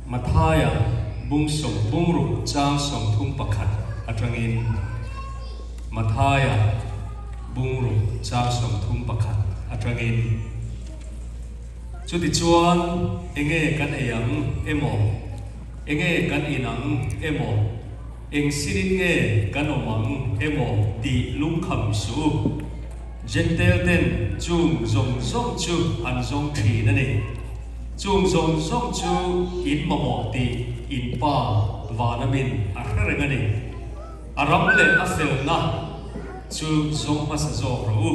Mathaia bung sawm bungruk chang 31 atangin Mathaia bungruk chang 31 atangin Chutichuan enge kan ei ang emaw, enge kan in ang emaw, eng sinin nge kan awm ang emaw tih lungkham suh u. Jentail ten chung zawng zawng chu an zawng thin a ni. Chung zawng zawng chu in mamawh tih in Pa Vanamin a hre reng a ni. A ram leh a felna chu zawng hmasa zawk rawh u.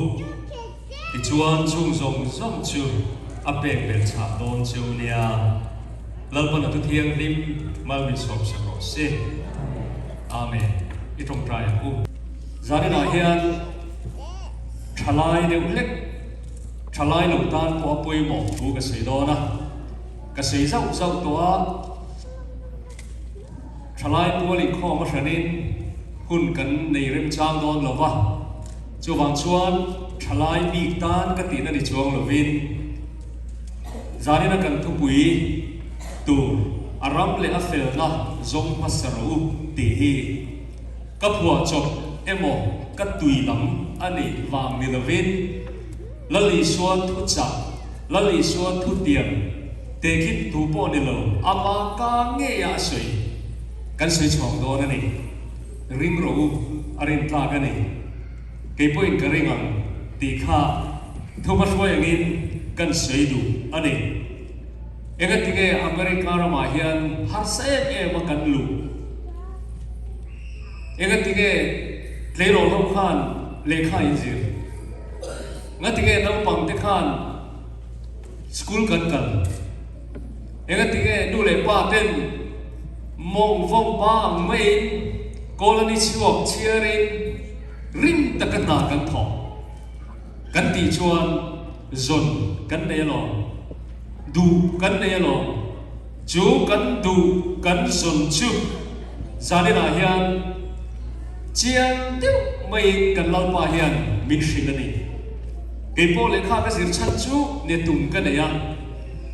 Tichuan chung zawng zawng chu a pek belh chhah dawn cheu nia. Lalpan a thu thianghlim mal min sawm sak rawh se. Amen. I tawngtai ang u. Zaninah hian thalai deuh hlek, thalai lo tan pawh a pawimawh thu ka sawi dawn a. Ka sawi zauh zauh tawh a, thalai pual inkhawm a hranin hun kan nei remchang dawn lo va. Chuvang chuan thalai bik tan ka tihna ni chuang lovin zanina kan thupui tur a ram leh a felna zawng hmasa rawh u tih hi ka phuahchawp emaw ka tui lam a nih vang ni lovin Lal Isua thuchah, Lal Isua thutiam tehkhin thu pawh ni lo ama ka ngeia a sawi kan sawi chhuak dawn a ni. Ring rawh u, a rin tlak a ni. Kei pawhin ka ring ang tih kha thuma hruai angin kan sawi duh a ni. Engatinge America ramah hian harsa em em a kan luh? Engatinge tleirawl ho khan lehkha in zir? Ngatinge naupang te khan school kan kal? Engatinge nu leh pa ten mawng vawm pa ang maiin colony chhuak chhiarin rim taka hna kan thawk kan tih chuan zawn kan nei alawm, duh kan nei alawm. Chu kan duh kan zawn chu zaninah hian chiang deuh maiin kan Lalpa hian min hrilh a ni. Keipawh lehkha ka zir chhan chu ne tum ka nei a.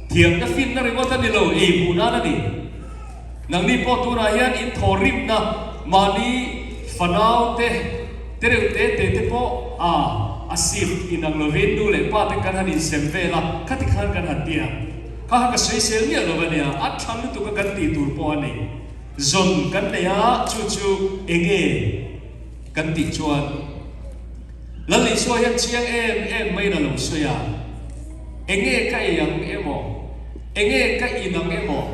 Thiamna finna ringawt a ni lo, ei hmuh nan a ni. Nangni pawh tunah hian in thaw rimna mahni fanau te, tereuh te te te pawh a a shift inang lovin nu leh pa te kan han insem vel a, khati khan kan han ti a. Kha kha ka sawisel miah lo a nia, a tha lutuk a kan tih tur pawh a ni. Zawn kan nei a, chu chu enge kan tih chuan Lal Isua hian chiang em em maiin a lo sawi a, Enge ka ei ang emaw, enge ka in ang emaw,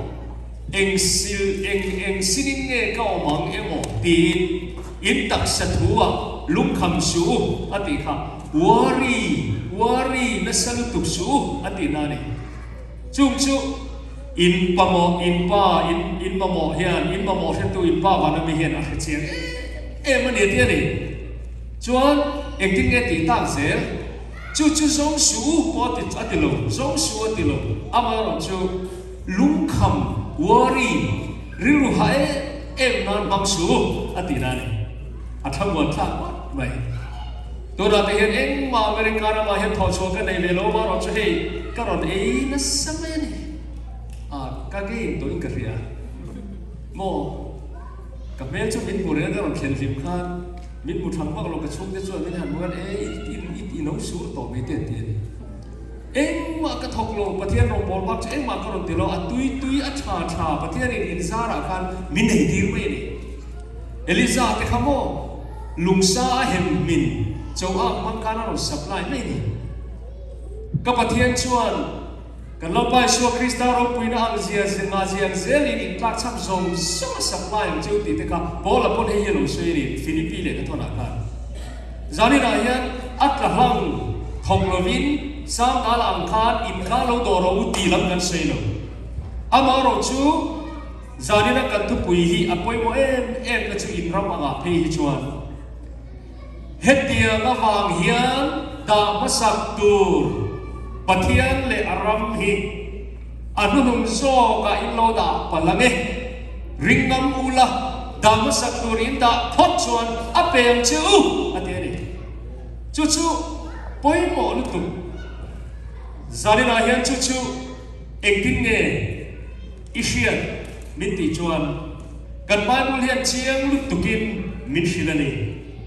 eng sil eng eng sinin nge ka awm ang emaw tiin in taksa thu ah lungkham suh u a tih kha, worry, worry nasa lutuk suh u a tihna a ni. Chung chu in pamawh, in pa, in in mamawh hian, in mamawh hretu in pa van ami hian a hre chiang em em a ni a ti a ni. Chuan engtin nge tih tak zel? Chu chu zawng su u pawh a ti a ti lo, zawng su a ti lo. Amaherawh chu lungkham, worry, rilru hah em em nan hmang su u a tih na a ni. A thlamuan thlak ngawt mai. Tunah te hian engmah America ramah hian thawhchhuah ka nei ve lo amaherawh chu hei ka rawn ei nasa mai a ni. A ka gain tawhin ka hria. Maw ka hmel chu min hmu reng a ka rawn thlen hlim khan min hmu thang vak lo ka chhungte chuan min han hmu khan e i i i lo sur tawh mai te an ti a ni. Engmah ka thawk lo Pathian rawngbâwl bak chu engmah ka rawn ti lo a tui tui a tha tha Pathianin inzarah khan min nei tir mai a ni. Eliza te kha maw lungsa a hem hmin cho ak hmang khan a rawn supply mai ni. Ka Pathian chuan kan Lalpa Isua Krista ropuina ang zia nga ziang zelin in tlakchham zawng zawng a supply ang cheu tih te kha Paula pawn hei hi a lo sawi a ni Philippi leh ka thawnah khan. Zaninah hian a tla hlang thawk lovin Sangdala ang khan in kha lo dawh rawh u tih lam kan sawi lo. Amaherawh chu Zanina kan thupui hi a pawimawh em em na chu in ram angah phei hi chuan hetiang avang hian dah hmasak tur Pathian leh a ram hi a hnuhnung zawkah in lo dah palh ang e. Ring ngam ula dah hmasak tur in dah phawt chuan a pe ang che u a ti a ni. Chu chu pawimawh lutuk. Zaninah hian chu chu engtin nge? I hriat min tih chuan kan Bible hian chiang lutukin min hrilh a ni.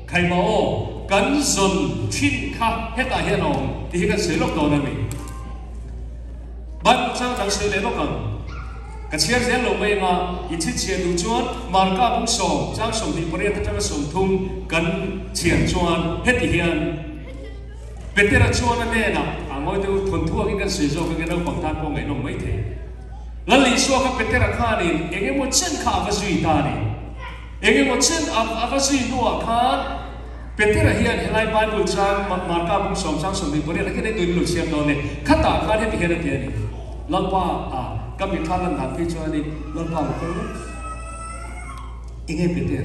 Khaima aw, kan zawn thin kha hetah hian a awm tih hi kan sawi lawk dawn a ni. Bible chang dang sawi leh lawk ang. Ka chhiar zel lo mai anga i chhinchhiah duh chuan Marka bung sawm chang 28 atanga 30 kan chhiar chuan heti hian Petera chuan a hnenah a ngawi deuh thawnthu angin kan sawi zawk angin naupang tan pawh ngaihnawm mai thei. Lal Isua kha Petera khanin eng emaw chen kha a va zui ta a ni. Eng emaw chen a va zui hnuah khan Petera hian helai Bible chang Marka bung sawm chang 28 ah hian ei tuin lo siam dawn e. Khatah khan heti hian a ti a ni. Lalpa a ka mitthla lan dan phei chuanin Lalpa lo kal lawk. Enge Peter?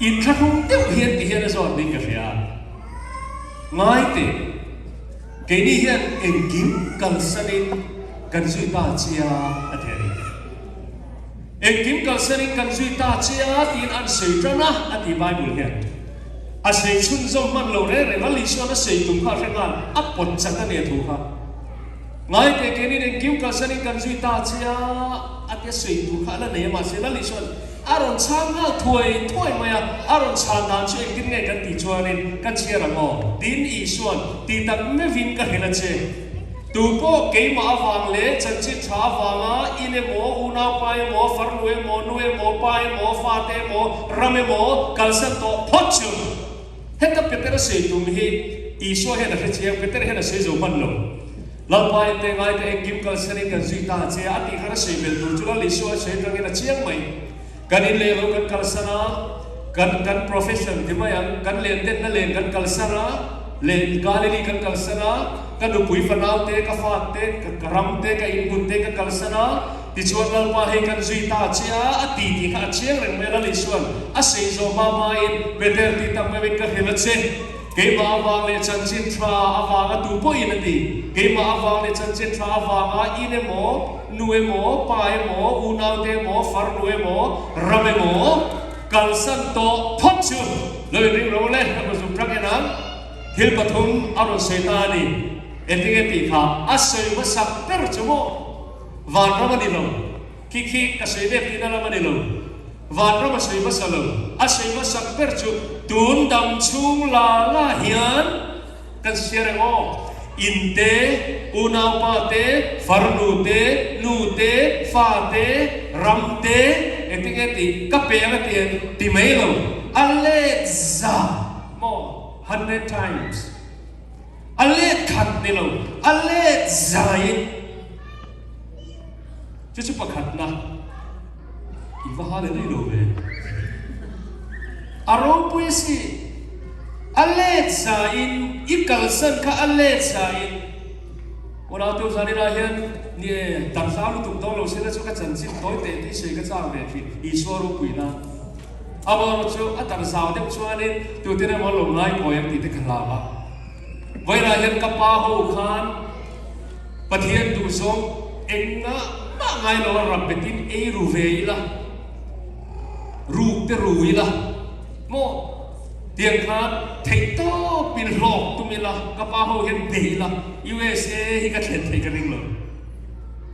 Inthlahrung deuh hian ti hian a zawt niin ka hria. Ngai teh, keini hian engkim kalsanin kan zui ta chia a ti a ni. Engkim kalsanin kan zui ta chia tiin an sawi tan a, a ti Bible hian. A sawi chhunzawm hman lo reng reng a, Lisuan a sawi tum kha a hre nghal, a pawt chat a ni a thu kha. Ngai teh, keini engkim kalsanin kan zui ta chia a ti a sawi tur kha a la nei a, mahse Lalisuan A rawn chhang nghal thuai thuai mai a, a rawn chhan dan chu engtin nge kan tih chuanin ka chhiar ang aw? Tin Isuan, Ti tak meuhin ka hrilh a che. Tu pawh keimah avang leh chanchin tha avanga in emaw, unaupa emaw, farnu emaw, nu emaw, pa emaw, fate emaw, ram emaw kalsan tawh phawt chu. Heta Petera sawi tum hi Isua hian a hre chiang, Petera hian a sawi zo hman lo. Lalpa in te ngai te engkim kalsanin kan zui ta che a tih khan a sawi belh tur chu Lal Isua a sawi atangin a chiang mai. Kan in leh lo kan kalsan a, kan kan profession ti mai ang, kan len denna len kan kalsan a, leh Galilee kan kalsan a, ka nupui fanau te, ka fat te, ka ram te, ka inhmun te ka kalsan a, Tichuan Lalpa hei kan zui ta che a, a ti tih kha a chiang reng mai a, Lal Isuan a sei zawh hma hmain Peter tih tak meuhin ka hrilh a che, keimah avang leh chanchin tha avanga tu pawhin a ti, keimah avang leh chanchin tha avanga in emaw, nu emaw, pa emaw, unaute emaw, farnu emaw, ram emaw kalsan tawh phawt chu lo inring ro le, a hmu zuk tlang en ang. Thil pathum a rawn sawi ta a ni, engtinge tih kha a sawi hmasak ber chu maw? Vanram a ni lo. Khi khi ka sawi vek tihna lam a ni lo. Vanram a sawi hmasa lo. A sawi hmasak ber chu tun dam chhung la la hian kan hria reng aw. In te, unaupa te, farnu te, nu te, fa te, ram te, engtin nge tih ka pe ang a ti ti mai lo. A let za maw? Hundred times. A let khat ni lo, a let zaiin chu chu pakhatna i va ha leh daih lo ve. A ropui si, a let zaiin i kalsan kha a let zaiin Unau teu zanina hian ni e, darhlau lutuk dawn lo sela chu ka chanchin tawi teh tih sawi ka chak ve thin, Isua ropuina. Amaherawh chu a darh zau deuh chuanin tute emaw lo ngai kawi ang tih te ka hlau a. Vawiinah hian ka pa ho khan Pathian duhzawng engah mah ngai lo a rap betin ei ru ve ila, ruk te ru ila maw tiang khan theih tawpin hlawk tum ila ka pa ho hian bei ila USA hi ka thlen theih ka ring lo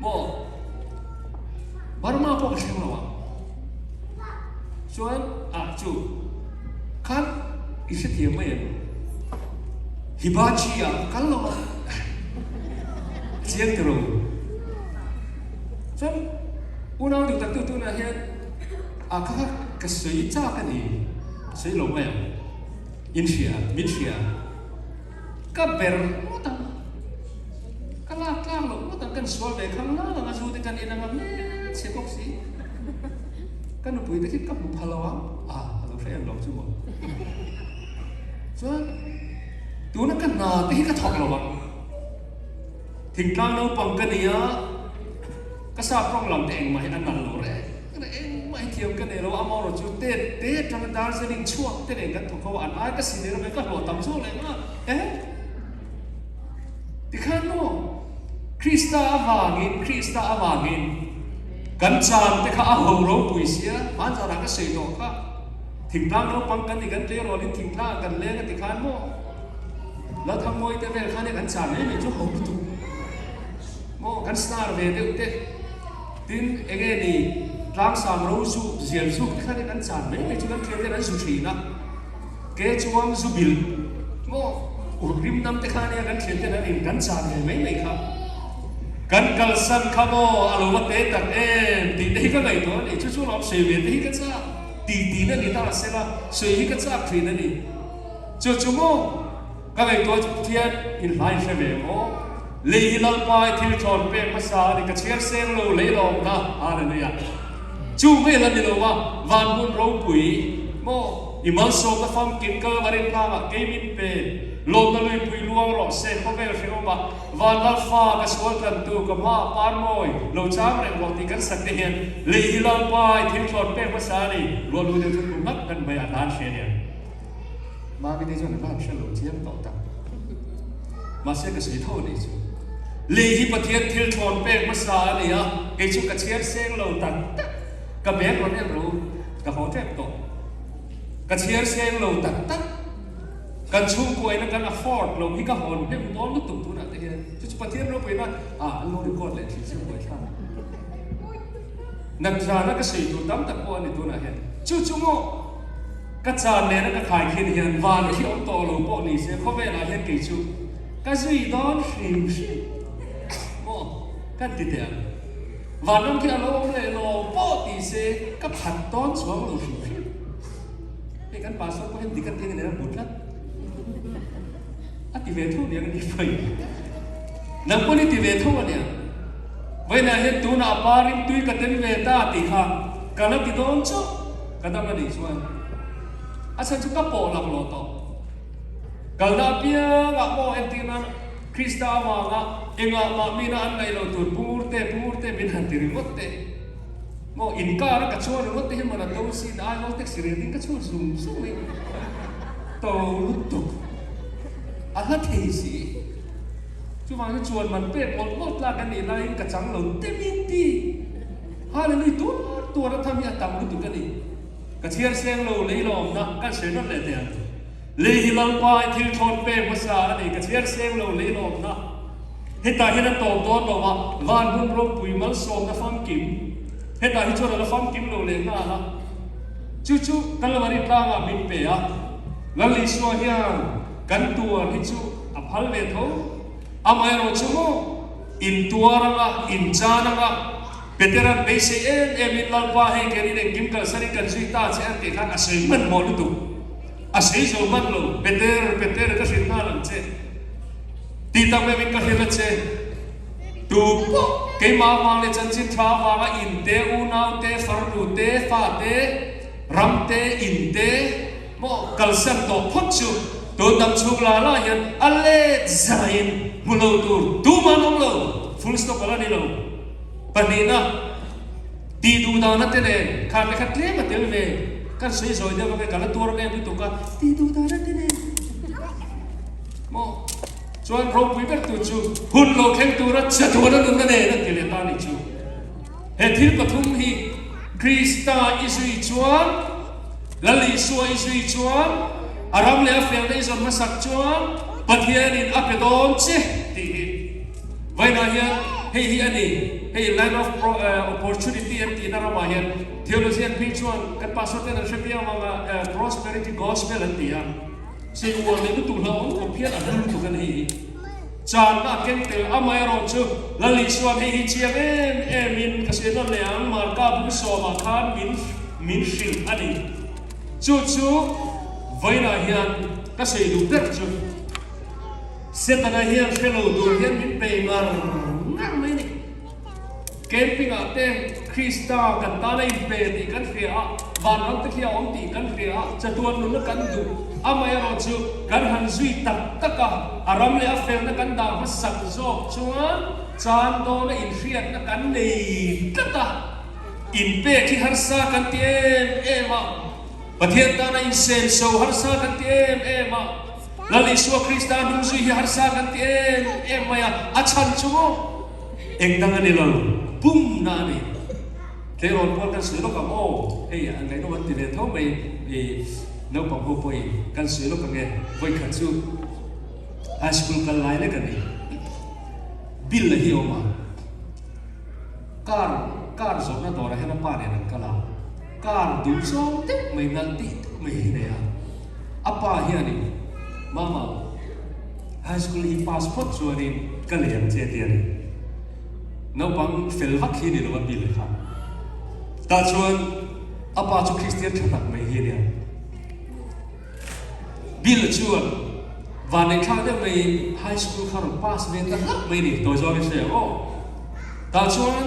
maw Burma pawh ka thleng lo ang. Chuan ah chu khan i hrethiam mai em? Hibachi ah ka kal lo a, chiang tiro. Chuan unau duh tak tu tunah hian ah kha kha ka sawi chak a ni, sawi lo mai ang. In hria, min hria. Ka ber ngawt ang, ka lak tlak loh ngawt ang, kan sual ve khang ngang ang a zu te kan in anga hmelchhe bawk si. Ka nupui te khi ka hmu pha lo ang, ah a lo hre em lo chu maw. Chuan tuna ka hna te hi ka thawk lo ang, thingtlang naupang ka ni a, Ka sap rawng lam te engmah hi a nal lo reng reng, engmah hi thiam ka nei lo a, amaherawh chu tet te atanga Darjeeling chhuak te nen kan thawk ho a, an ai ka si ner mai ka hlawh tam zawk leh nghal e. Tikhan maw Krista avangin, Krista avangin kan chan te kha a ho ropui sia, hmanzanah ka sawi tawh kha, thingtlang naupang kan ni kan tleirawlin thingtlangah kan leng a tikhan maw Lalthangmawi te vel khan e kan chan mai mai chu ho lutuk. Maw kan star ve deuh te. Tin, enge ni tlangsang ro zuk, zial zuk te khan an chan mai mai chu kan thiam ten an zu thin a. Ke chuang zu bil maw urh rim nam te kha ania kan thian ten an in kan chan ve mai mai kha. Kan kalsan kha maw a lo va te tak em tih te hi ka ngaihtuah a ni. Chu chu lawm sawi ve te hi ka chak ti tin a ni ta sela sawi hi ka chak thin a ni. Chu chu maw ka ngaihtuah chu Pathian in hlai hre ve maw? Lei hi Lalpa i thil thlawn pek hmasa a ni ka chhiar seng lo lei lawmna Hallelujah. Chu mai la ni lo va van hmun ropui maw i malsawmna famkim Kalvari tlangah kei min pe lawmna luipui luang rawh se khawvel hrehawmah Van Lalfa ka sual tlantu ka hma parmawi lo chang reng rawh tih kan sak te hian lei hi Lalpa i thil thlawn pek hmasa a ni rual u deuh chu kum ngat ngat mai a hlan hria nia. Mami te chuan a hlan hre lo chiang tawh tak. Mahse ka sawi tho a nih chu. Lei hi Pathian thil thlawn pek hmasa a ni a, kei chu ka chhiar seng lo tak tak. Ka bag rawn en ro, ka haw tep tawh. Ka chhiar seng lo tak tak. Kan chhungkuaina kan afford lo hi ka hawn hnem dawn lutuk tunah te hian. Chu chu Pathian ropuina ah an lo record leh thin chu buaithlak. Nakzana ka sawi tur tam tak pawh a ni tunah hian. Chu chu maw ka chan nena ka khai khin hian van khi awm tawh lo pawh ni se khawvelah hian kei chu ka zui dawn hrim hrim maw kan ti teh ang. Vanram khi a lo awm leh lo pawh ti se ka phat dawn chuang lo hrim hrim. Hei kan pastor pawh hian dik a teng nen a hmu tlat. A ti ve tho aniang a ni phei. Nang pawn i ti ve tho aniang. Vawiinah hian tunah a pa rimtui ka tem ve ta tih kha ka la ti dawn chauh ka dam a nih chuan a chhan chu ka pawh laklawh tawh. Kalna apiangah maw entir nan Krista avanga engah mah mina an ngaih loh tur Pungurte Pungurte min han ti ringawt teh. Maw inkar a ka chhuah ringawt te hi maw na to sin Aizawl taxi rel ding ka chhuah zung zung mai to lutuk a hla thei si. Chuvang chu chuan man pek mawlh mawlh tlak a nih laiin ka chang lo temin ti Hallelujah tuar tuar a tham hi a tam lutuk a ni. Ka chhiar seng lo lei lawmna kan sawi nawlh leh teh ang. Lei hi Lalpa i thil thlawn pek hmasa a ni ka chhiar seng lo lei lawmna. Hetah hian a tawp dawn lo a, van hun ropui malsawmna famkim hetah hi chuan a la famkim lo leh nghal a. Chu chu Kalvari tlangah min pe a, Lal Isua hian kan tuar hi chu a phal ve tho. Amaherawh chu maw intuar anga, inchan anga, Petera'n beisei em emin Lalpa hei kenin engkim kalsanin kan zui ta che an tih khan a sawi hmanhmawh lutuk. A sawi zo hman lo, Peter, Peter ka hrilh nghal ang che. Tih tak meuhin ka hrilh a che. Tu pawh keimah avang leh chanchin tha avanga in te, unau te, farnu te, fa te, ram te, in te maw kalsan tawh phawt chu tun dam chhung la la hian a let zaiin hmu lo tur tumah an awm lo, full stop a la ni lo. Pahnihna, tih duh dana te nen khan te kha tlem a tel ve, kan sawi zawi deuh ange ka la tuar em lutuk a, tih duh dana te nen maw chuan ropui ber tur chu hun lo thleng tura chatuana nunna nen a ti leh ta a nih chu. He thil pathum hi Krista i zui chuan, Lal Isua i zui chuan, a ram leh a felna i zawn hmasak chuan Pathianin a pe dawn che tih hi. Vawiinah hian hei hi a ni, hei land of opportunity an tihna ramah hian theologian phei chuan kan pastor ten an hre viau ang a, prosperity gospel an ti a, sei uar leh lutuk hlauhawm khawp hian a hlu lutuk a ni hei hi. Channa a keng tel amaherawh chu Lal Isuan hei hi chiang em em in ka sawi nawn leh ang, Marka bung sawmah khan min min hrilh a ni. Chu chu vawiinah hian ka sawi duh ber chu. Setana hian hre lo tur hian min bei ngar ngar mai a ni. Camping ah te Krista kan tan a inpe tih kan hria a, vanram te khi a awm tih kan hria a, chatuan nunna kan duh. Amaherawh chu kan han zui tak tak a, a ram leh a felna kan dah hmasak zawk chuan chan dawna inhriatna kan nei tlat a, inpek hi harsa kan ti em em a, Pathian tana insenso harsa kan ti em em a. Lal Isua Krista hnung zui hi harsa kan ti em em mai a, a chhan chu maw eng dang a ni lo, pumna a ni. Tleirawl pawl kan sawi lawk ang aw, hei an ngaihnawm an ti ve tho mai i naupang ho pawhin kan sawi lawk ang e, vawikhat chu high school kal lai lek a ni, bill a hi a awm a, car. Car zawrhna dawrah hian a pa nen an kal a, car duh zawng deuh mai nalh tih deuh mai hi nei a. A pa hianin, Mama, high school i pass phawt chuanin ka lei ang che ti a ni. Naupang fel vak hi ni lo a bil kha. Tah chuan a pa chu Kristian tha tak mai hi a nia. Bill chuan vanneihthlak deuh maiin high school kha rawn pass ve ta hlauh mai a ni, tawi zawngin hre ang aw. Tah chuan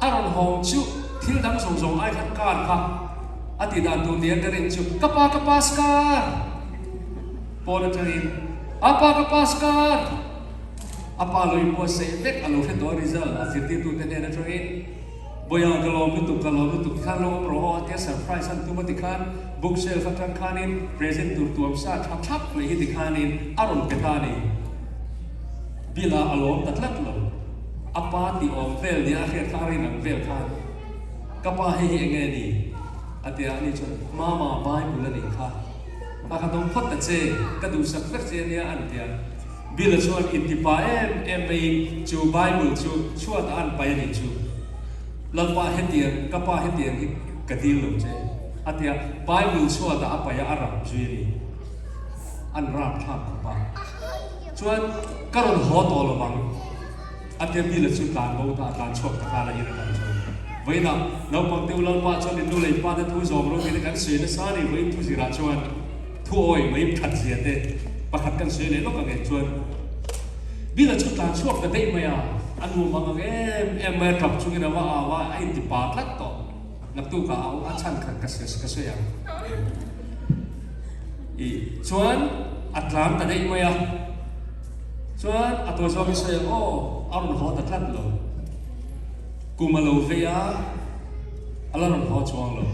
a rawn hawng chu thil dang zawng zawng ai khan car kha a tih dan tur nia ka rin chu, Ka pa ka pass car! Pawn atangin, A pa ka pass car! A pa lo inbuatsaih vek a lo hre tawh a result a zirtirtute hnen atangin. Bawiha ka lawm lutuk, ka lawm lutuk tikhan lo awm rawh aw a tia surprise an tum a tikhan book shelf atang khanin present tur tuam sa tha thlap mai hi tikhanin a rawn pe ta a ni. Bill a a lawm ta tlat lo. A pa tih awm vel nia a hriat kha a rin ang vel khan ka pa hei hi enge ni? a tia ani chuan Mama Bible a nih kha. Ka kha dawng phawt ta che, ka duhsak vek che ania an tia. Bill-a chuan intipa em em maiin chu Bible chu chhuatah an pai a nih chu. Lalpa hetiang, ka pa hetiang hi ka dil lo che, a tia. Bible chhuatah a pai a, a rap zui a ni. An rap thlak khawp a. Chuan ka rawn haw tawh lo vang, a tia Bill-a chu tlan bo ta, a tlan chhuak ta nghal a in a kal chuan. Vawiinah naupang te u Lalpa chuan in nu leh in pa te thu zawm rawh tih te kan sawi nasa a ni, vawiin thu zirah chuan. Thu awi mai that zia te pakhat kan sawi leh lawk ang eh chuan Bill-a chu tlan chhuak ta daih mai a, a nuam ang ang em em mai a tap chungin a va au a, a inti pa tlat tawh. Naktukah a a chhan khat ka ka sawi ang. I chuan a tlan ta daih mai a, chuan a tawi zawngin sawi ang aw, a rawn haw ta tlat lo. Kum a lo vei a, a la rawn haw chuang lo.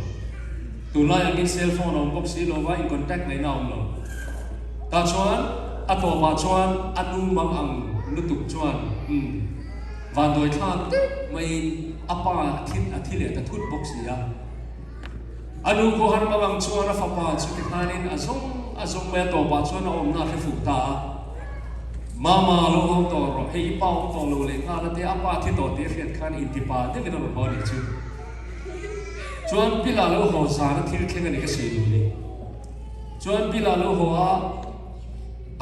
Tunlai angin cell phone a awm bawk si lo va, in contact ngaihna a awm lo. Tah chuan a tawpah chuan a nu mang ang lutuk chuan umm vanduai thlak deuh maiin a pa a thi a thi leh ta thut bawk si a. A nu khuahar mang ang chuan a fapa chu tikhanin a zawng a zawng mai a tawpah chuan a awmna a hre fuh ta a. Mama lo awm tawh rawh, hei i pa awm tawh lo leh nghal a tia a pa thi tawh tih a hriat khan intipa deuhin a rawn haw a nih chu. Chuan Bill-a lo haw zana thil thleng a ni ka sawi duh ni. Chuan Bill-a lo haw a,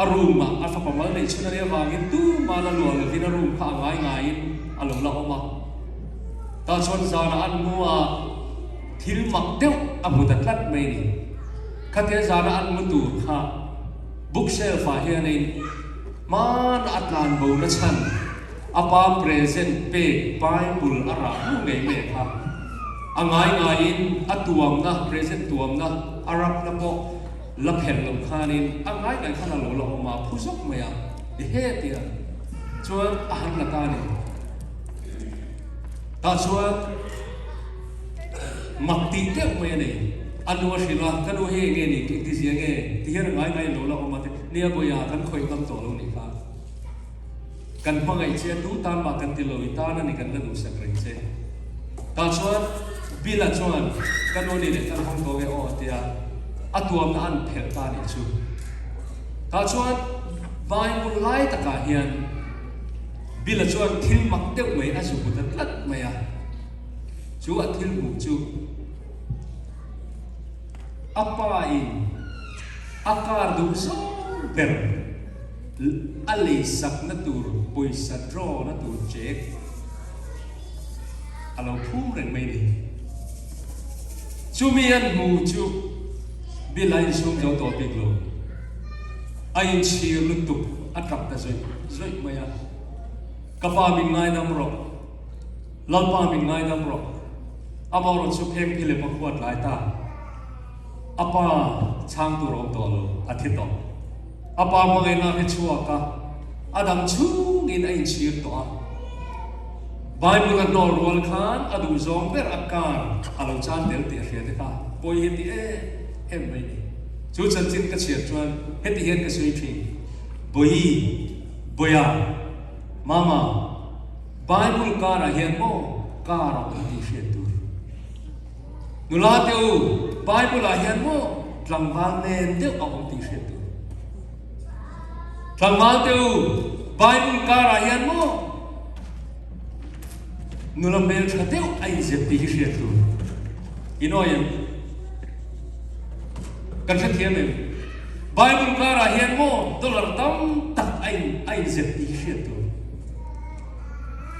a room-ah a fapa mal neih chhun a nih avangin tumah la luah lovin a room kha a ngai ngaiin a lo la awm a. Tah chuan zana an mu a, thil mak deuh a hmu ta tlat mai ni. Khatia zana an mu tur kha book shelf-ah hianin hmana a tlan bo na chhan, A pa present pek Bible a rah hnu ngei mai kha. A ngai ngaiin a tuamna, present tuamna, a rapna pawh la phelh loh khanin a ngai ngai khan a lo la awm a, phu zawk mai a, i he tia chuan a han la ta a ni. Tah chuan mak tih deuh mai a nei. A nu a hrilh a, ka nu hei enge ni, engtizia nge ti hian a ngai ngaiin lo la awm a ti, nia bawiha kan khawih ngam tawh lo nih kha. Kan hmangaih che a tu tan mah kan ti lo, i tan a ni kan la duhsak reng che. Tah chuan Bill-a chuan ka nu nih leh kan hawng tawh nge aw a ti a, a tuamna an phelh ta nih chu. Tah chuan Bible lai takah hian Bill-a chuan thil mak deuh mai a zu hmu ta tlat mai a, chu a thil hmuh chu a pa in a kar duh zawng ber. A leisakna tur pawisa draw na tur check a lo phum reng mai ni. Chumi an hmu chu Bill a insum zo tawh bik lo. A inchhir lutuk a tap ta zawih zawih mai a. Ka pa min ngaidam rawh, Lalpa min ngaidam rawh, amaherawh chu pheng philep a khuat lai ta. A pa chhang tur a awm tawh lo, a thi tawh. A pa hmangaihna a hre chhuak a, a dam chhungin a inchhir tawh a. Bible a hnawl rual khan a duhzawng ber a kar a lo chan tel tih a hria te kha pawi hi ti em em mai ni. Chu chanchin ka chhiar chuan heti hian ka sawi thin, Bawi, Bawia, Mama, Bible karah hian maw kar a awm tih hriat tur. Nula te u, Bible ah hian maw tlangval nen deuh a awm tih hriat tur. Tlangval te u, Bible karah hian maw. Nula hmel tha deuh a inzep tih hi hriat tur. In awi em? Kan hrethiam em? Bible karah hian maw dollar tam tak a in a inzep tih hi hriat tur.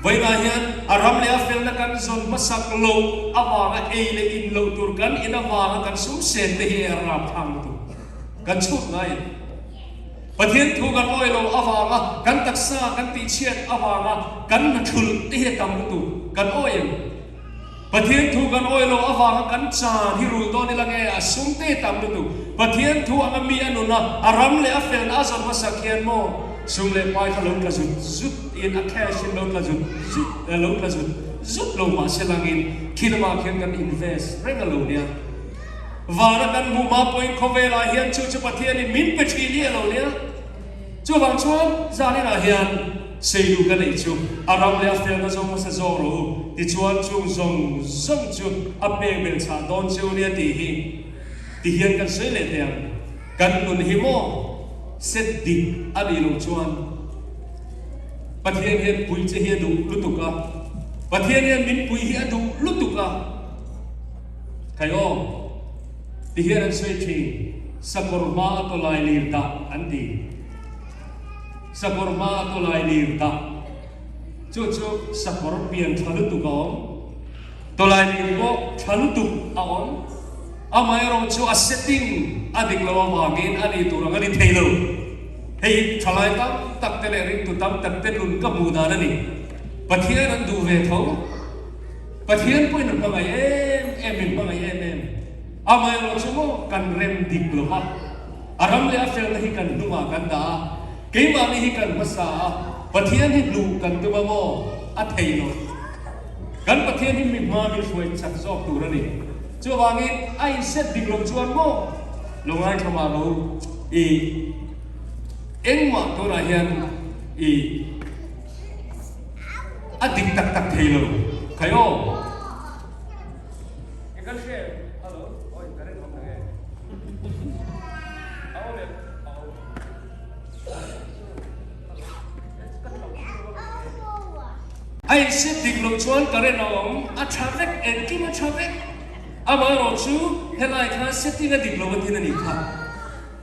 Vawiinah hian a ram leh a felna kan zawn hmasak loh avanga ei leh in loh tur kan in avanga kan sum sen te hi a rap thang lutuk. Kan chhut ngai em? Pathian thu kan awi lo avanga kan taksa kan tihchhiat avanga kan hna thulh te hi a tam lutuk. Kan awi em? Pathian thu kan awi lo avanga kan chan hi rul dawn ila nge a sum te tam lutuk. Pathian thu anga mi a nun a, a ram leh a felna a zawn hmasak hian maw sum leh pai kha lo tla zut zut in a cash in lo tla zut zut lo tla zut zut lo mahse langin khi lamah khian kan invest reng a lo nia. Vana kan hmuh hma pawhin khawvelah hian chu chu Pathianin min pe thin hi a lo nia. Chuvang chuan zaninah hian Seilu ka neih chu a ram leh a felna zawng hmasa zawk rawh u, tichuan chung zawng zawng chu a pek belh chhah dawn che u nia tih hi ti hian kan sawi leh teh ang. Kan nun hi maw set dik a nih loh chuan Pathian hian pui che hi a duh lutuk a, Pathian hian min pui hi a duh lutuk a. Khai aw, ti hian an sawi thin, sakawr hma a tawlai lir dah an ti. Sakawr hma a tawlai lir dah. Chu chu sakawr pian tha lutuk a awm. Tawlai lir pawh tha lutuk a awm. Amaherawh chu a setting a dik lo avangin a ni tur ang a ni thei lo. Hei hi thalai tam tak te leh ringtu tam tak te nun ka hmuh dan a ni. Pathian an duh ve tho. Pathian pawhin a hmangaih em em, min hmangaih em em. Amaherawh chu maw kan rem dik lo va, a ram leh a felna hi kan hnungah kan dah a, keimahni hi kan hmasa a, Pathian hi hnuh kan tum a maw? A thei lo. Kan Pathian hi mi hma min hruai chak zawk tur a ni. Chuvangin a inset dik loh chuan maw lo ngaithla mah lo i engmah tunah hian i. A dik tak tak thei lo. Khai aw. A insit dik loh chuan current a awm, a tha vek, engkim a tha vek. Amaherawh chu helai khan setting a dik lo atin a nih kha.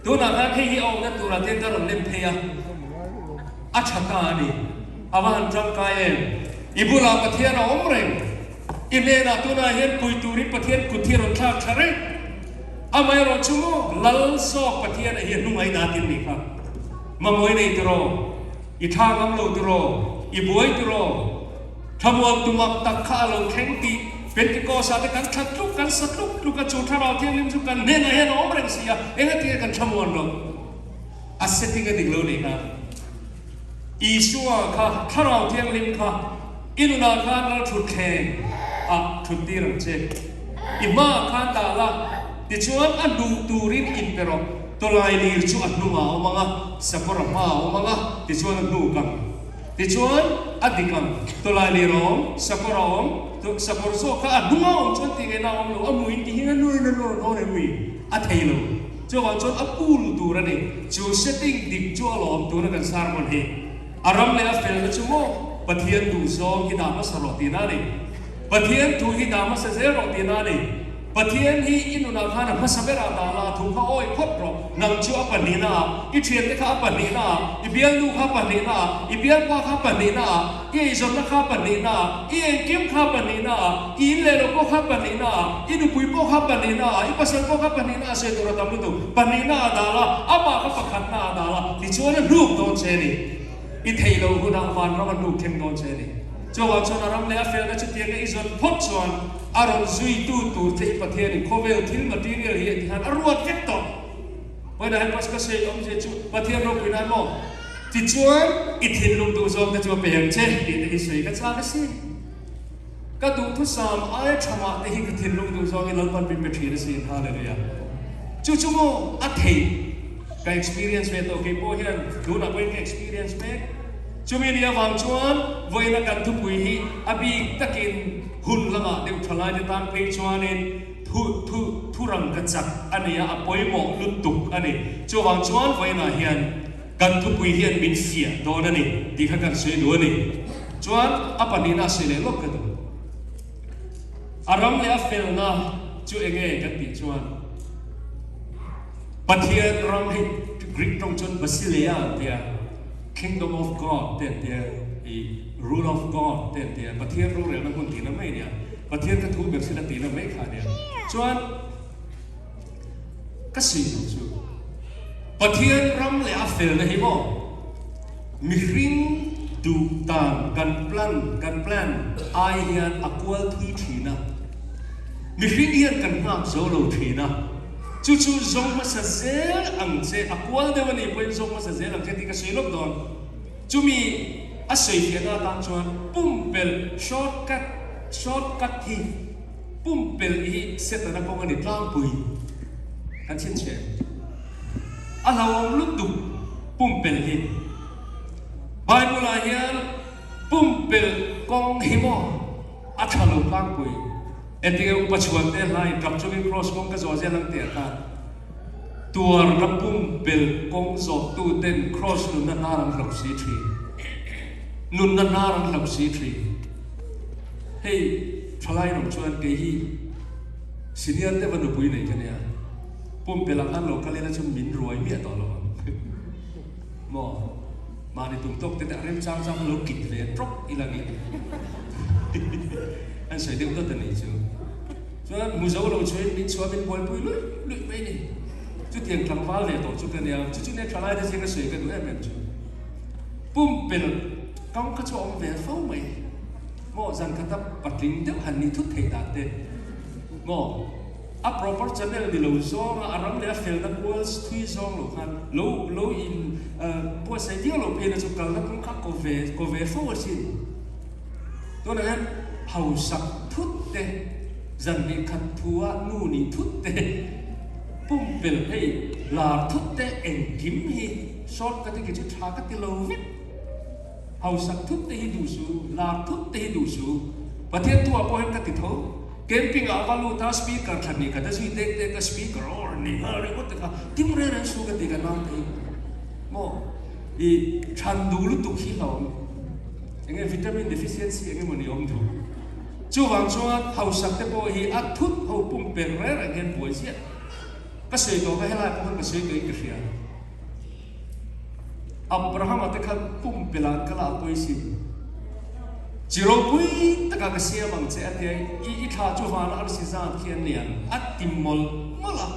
Tunah khan hei hi a awmna turah te ka rawn lem phei a, a tha ta a ni. A va han tangkai em? I bulah Pathian a awm reng. I hnenah tunah hian pui turin Pathian kut hi a rawn thlak tha reng. Amaherawh chu maw Lal zawk Pathian a hi a hnung a ina tin nih kha. Mamawh i nei tiraw? I tha ngam lo tiraw? I buai tiraw? Thlamuan tumak tak kha a lo thleng tih Pentecost-ah te kan thla tluk, kan sa tluk tluk a, chu Thlarau Thianghlim chu kan hnenah hian a awm reng si a, engatinge kan thlamuan loh? A setting a dik lo nih kha. Isua kha, Thlarau Thianghlim kha i nunah khan lalthutthleng ah thut tir ang che. I hmaah khan dah la, tichuan a hnuh turin inpe rawh. Tawlai lir chu a hnungah a awm ang a, sakawr a hmaah a awm ang a, tichuan a hnuk ang. Tichuan, a dik ang, tawlai lir a awm, sakawr a awm, sakawr zawk kha a hnung a awm chuan tih ngaihna a awm lo, a hmuin ti hian a nuin a nawr dawn em mi? A thei lo. Chuvang chuan a pool tur a ni. Chu setting dik chu a lawm tuna kan sermon hi. A ram leh a felna chu maw Pathian duh zawng hi dah hmasa rawh tihna a ni. Pathian thu hi dah hmasa zel rawh tihna a ni. Pathian hi i nunah khan a hmasa berah dah la, thu kha awi phawt rawh. Nang chu a pahnihna ah, i thiante kha a pahnihna ah, i bialnu kha a pahnihna ah, i bialpa kha a pahnihna ah, i eizawnna kha a pahnihna ah, i engkim kha a pahnihna ah, i in leh lo pawh kha a pahnihna ah, i nupui pawh kha a pahnihna ah, i pasal pawh kha a pahnihna ah sawi tur a tam lutuk. Pahnihna ah dah la, amah kha pakhatna ah dah la, tichuan a hnuk dawn che a ni. I theih loh hunah vanram a hnuk thleng dawn che a ni. Chuvang chuan a ram leh a felna chutianga i zawn phawt chuan a rawn zuitu tur che i Pathianin khawvel thil material hi a ti khan a ruat vek tawh. Vawiinah hian Pastor sawi awmzia chu Pathian ropui nan maw? Tichuan i thinlung duh zawng te chu a pe ang che tih te hi sawi ka chak asin. Ka duhthusam aia tha mah te hi ka thinlung duh zawngin Lalpan min pe thin asin. Hallelujah. Chu chu maw a theih? Ka experience ve tawh kei pawh hian tunah pawhin ka experience mek. Chumi ni avang chuan vawiina kan thupui hi a bik takin hun lamah deuh tha laite tan phei chuanin thu thu thurang ka chak a ni a, a pawimawh lutuk a ni. Chuvang chuan vawiinah hian kan thupui hian min fiah dawn a ni tih kha kan sawi duh a ni. Chuan a pahnihna a sawi leh lawk ka duh. A ram leh a felna chu enge kan tih chuan Pathian ram hei Greek tawng chuan Basileia an tia, Kingdom of God te an tia, i Rule of God te an tia, Pathian rorelna hmun tihna mai a nia, Pathian kha thu ber sila tihna mai kha a nia. Chuan ka sawi duh chu Pathian ram leh a felna hi maw mihring duh dan kan plan kan plan ai hian a kual thui thin a, mihring hian kan nghak zo lo thin a, chu chu zawng hmasa zel ang che, a kual deuh a nih pawhin zawng hmasa zel ang che tih ka sawi lawk dawn. Chumi a sawi fiahna atan chuan pumpelh short cut short cut hi Pumpelh hi Setana kawng a ni tlangpui kan chhinchhiah em? A hlauhawm lutuk pumpelh hi. Bible-ah hian pumpelh kawng hi maw a tha lo tlangpui. Engtinge upa chhuan te hlaiin tap chungin kraws kawng ka zawh zel ang tih atan tuarna pumpelh kawng zawhtu ten kraws nunna hnar an hlauh si thin. Nunna hnar an hlauh si thin. Hei thalai rawng chuan kei hi senior deuh a nupui nei ka nia, pumpelh ah khan lo kal ila chu min ruai miah tawh lo ang maw, mahni tum tawk te te a rem chang chang lo kit ve trawk ila nge an sawi deuh dawt a nih chu. Chuan hmu zo lo chuin min chhuah min buaipui luih luih mai ni. Chutiang tlangval ve tawh chu ka nia, chu chu nia thalai te zinga sawi ka duh em em chu. Pumpelh kawng kha chu a awm ve fo mai. Maw zan khata patling deuh han ni thut theih dan te maw a proper channel ni lo zawnga a ram leh a felna kual thui zawng lo khan lo lo in buatsaih viau lo phei na chu kalna kawng kha ko ve ko ve fo asin. Tunah hian hausak thut te zan hnih khat thua nu nih thut te pumpelh hei lar thut te engkim hi short ka ti ki chu tha ka ti lo vek. Hausak thut te hi duh su, lar thut te hi duh su. Pathian thu ah pawh hian ka ti tho. Camping ah a va lut a, speaker thla hnih khat a zui tek tek a, speaker awr ni nghal ringawt te kha tim reng reng su ka ti ka nau te hi. Maw i than duh lutuk hi hlauhawm. Enge vitamin deficiency eng emaw ni awm duh. Chuvang chuan hausak te pawh hi a thut ho pumpelh reng reng hian buai ziah. Ka sawi tawh kha helai pawh khan ka sawi tawhin ka hria. Abrahama te kha pumpelh ah an kal a, a pawi si. Chi ropui takah ka siam ang che a tia, i i thla chu vana arsi zat khi an ni ang, a ti mawlh mawlh a.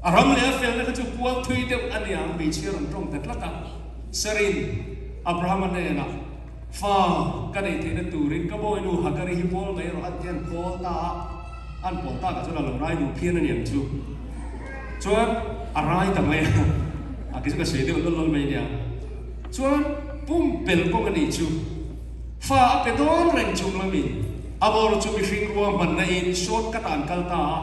A ram leh a felna kha chu kual thui deuh a ni ang, hmeichhia rawn tawng ta tlat a. Sarin Abrahama hnenah, Fa ka nei theihna turin ka bawinu Hagari hi pawl mai rawh a ti an pawl ta a, an pawl takah chuan a lo rai duh phian a ni ang chu. Chuan a rai ta mai a, a ke chu ka sawi deuh lawl lawl mai nia. Chuan pumpelh kawng a nih chu fa a pe dawn reng chung lamin a bawr chu mihring ruahmanna in short cut ah an kal ta a,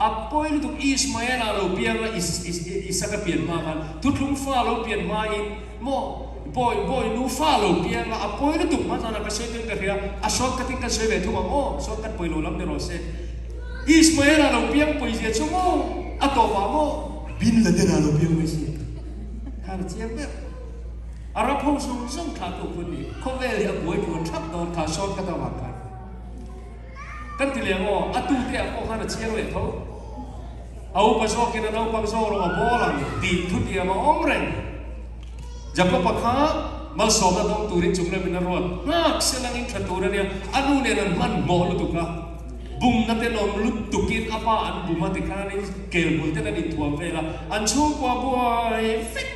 a pawi lutuk Ismael ah lo piang a Isaka pian hma khan thuthlung fa lo pian hma in maw bawi bawi nu fa lo piang a, a pawi lutuk hma zan ah ka sawi tawhin ka hria, a short cut in kan sawi ve thung ang aw, short cut pawi lo lam ni rawh se. Ismael-a lo piang pawizia chu maw a tawpah maw Bin Laden-a lo piang mai si khan a chiang ber. Arab ho zawng zawng thlah tu phun ni khawvel hi a buai tluan thap dawn kha short cut avang khan kan ti leh maw a tu te ah pawh khan a chiang leh tho. A upa zawkin a naupang zawk lo a bawl ang tih thutiam a awm reng. Jakob-a kha malsawmna dawng turin chung lamin a ruat nghak se langin tha tur a nia, a nu nen an hmanhmawh lutuk a, bumna tenawm lutukin a pa an bum a tikhanin kelbul ten an inthuam vel a, an chhungkua buai vek.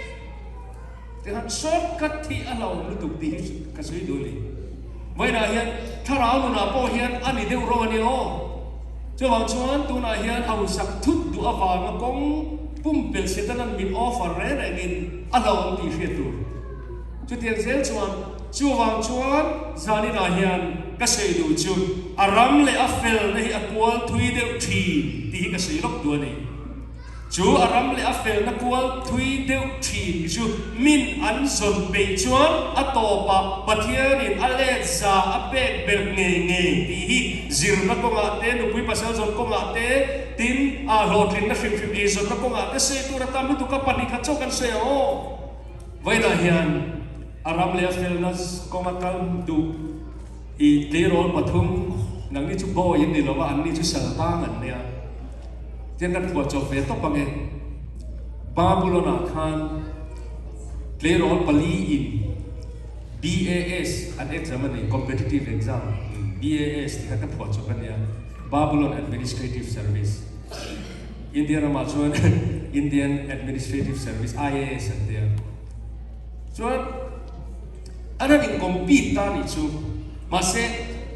Tikhan shortcut hi a hlauhawm lutuk tih hi ka sawi duh a ni. Vawiinah hian thlarau nunah pawh hian a ni deuh rawh a ni aw. Chuvang chuan tunah hian hausak thut duh avanga kawng pumpelh Setanan min offer reng rengin a hlauhawm tih hriat tur. Chutiang zel chuan chuvang chuan zaninah hian ka sawi duh chu a ram leh a felna hi a kual thui deuh thin tih hi ka sawi lawk duh a ni. Chu a ram leh a felna kual thui deuh thin chu min an zawn peih chuan a tawpah Pathianin a let za a pek belh ngei ngei tih hi zirna kawngah te, nupui pasal zawn kawngah te, tin a hlawhtlinna hrim hrim ei zawnna kawngah te sawi tur a tam lutuk a, pahnih khat chauh kan sawi ang aw. Vawiinah hian a ram leh a felna kawnga kal duh i tleirawl pathum. Nangni chu bawi in ni lo va, anni chu saltang an nia. Tiang kan phuah chawp ve tawp ange. Babylon-ah khan tleirawl paliin BAS an exam a ni, competitive exam, BAS tih kha ka phuah chawp a nia, Babylon Administrative Service. India ramah chuan Indian Administrative Service, IAS an tia. Chuan an han in-compete ta nih chu. Mahse,